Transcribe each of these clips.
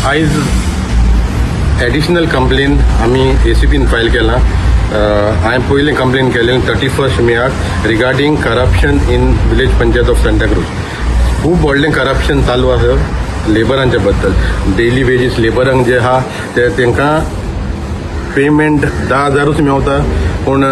आयज additional complain आमी एसीपीन file केला. हांवें पयलीं कंप्लेन केलें 31 मेयाक regarding corruption in village panchayat of Santacruz. खूब व्हडलें करप्शन चालू आसा लेबरांच्या बद्दल. डेली वेजीस लेबरांक जे आहा ते तांकां पेमेंट 10,000 मेवता, पूण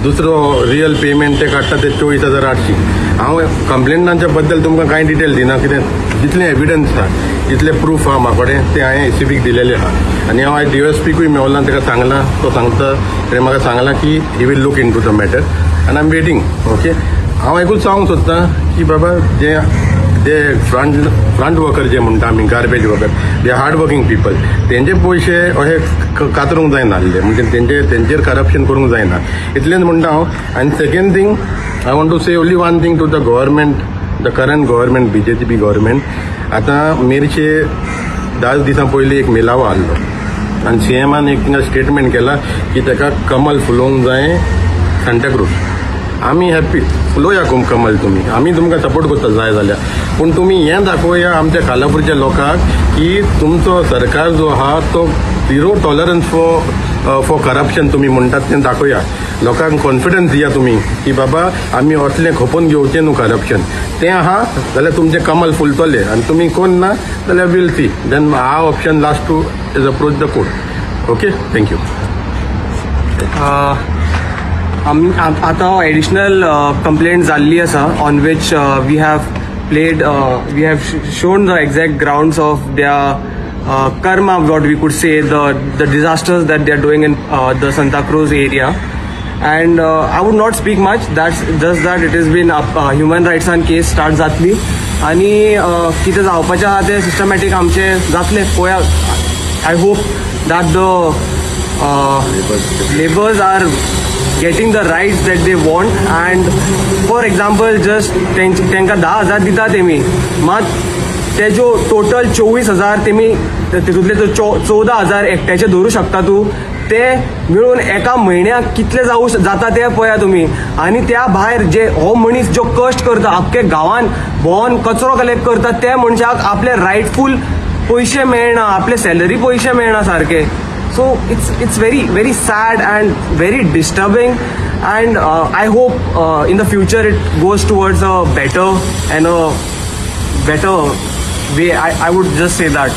दुसरो रियल पेमेंट ते काडटा ते 24,800. हांव कंप्लेंटांच्या बद्दल तुमकां कांय डिटेल दिना, कितें जितलें एविडन्स आहा जितलें प्रूफ आहा म्हाका कडेन तें हांवें एसीबीक दिलेलें आहा. आनी हांव आयज डीएसपीकूय मेवला, ताका सांगलां, तो सांगता, ताणें म्हाका सांगलां की he will look into the matter आनी I am waiting. Okay, हांव एकूच सांगूंक सोदतां की बाबा जे जे फ्रंट वर्कर जे म्हणटा आमी गार्बेज वर्कर, जे हार्ड वर्किंग पिपल, तेंचे पयशे अशे कातरूंक जायना आसले, म्हणजे तेंचेर करप्शन करूंक जायना, इतलेंच म्हणटा हांव. आनी second thing I want to say only one thing to the government, the current government, BJP government. आतां मेरशे 10 दिसां पयलीं एक मेलावो आहलो आनी सीएमान एक थिंगा स्टेटमेंट केला की ताका कमल फुलोवंक जाय सांताक्रूज. आमी हॅप्पी, फुलोया कमल तुमी, आमी तुमकां सपोर्ट करता जाय जाल्यार, पूण तुमी हें दाखोवया आमच्या खालापूरच्या लोकांक की तुमचो सरकार जो आहा तो झिरो टॉलरन्स फॉर करप्शन तुमी म्हणटात तें दाखोवया. लोकांक कॉन्फिडन्स दिया तुमी की बाबा आमी असलें खपोवन घेवचें न्हू करप्शन, तें आहा जाल्यार तुमचें कमल फुलतलें आनी तुमी कोण ना जाल्यार we'll see, then our option last to is approach the court. Okay, thank you. आमी आतां एडिशनल कंप्लेंट जाल्ली आसा on which we have played, we have shown the exact grounds of their karma, what we could say, the disasters that they are doing in the Santacruz area. And I would not speak much, that's just that it has been human rights and case start जातली आनी कितें जावपाचें आहा तें systematic आमचें जातलें. पळोवया. I hope that the labours are getting the rights that they want. And for example, just तांकां 10,000 दिता तेमी, मात तेज्यो टोटल 24,000 तेमी तितूंतले 14,000 एकट्याचे धरूं शकता तूं, ते मेळून एका म्हयन्याक कितले जावं जाता ते पळया तुमी. आनी त्या भायर जे हो मनीस जो कश्ट करता आख्खे गांवान भोंवन कचरो कलेक्ट करता, त्या मनशाक आपले रायटफूल पयशे मेळना, आपले सॅलरी पयशे मेळना सारके. So it's very very sad and very disturbing, and I hope in the future it goes towards a better and a better way. I would just say that.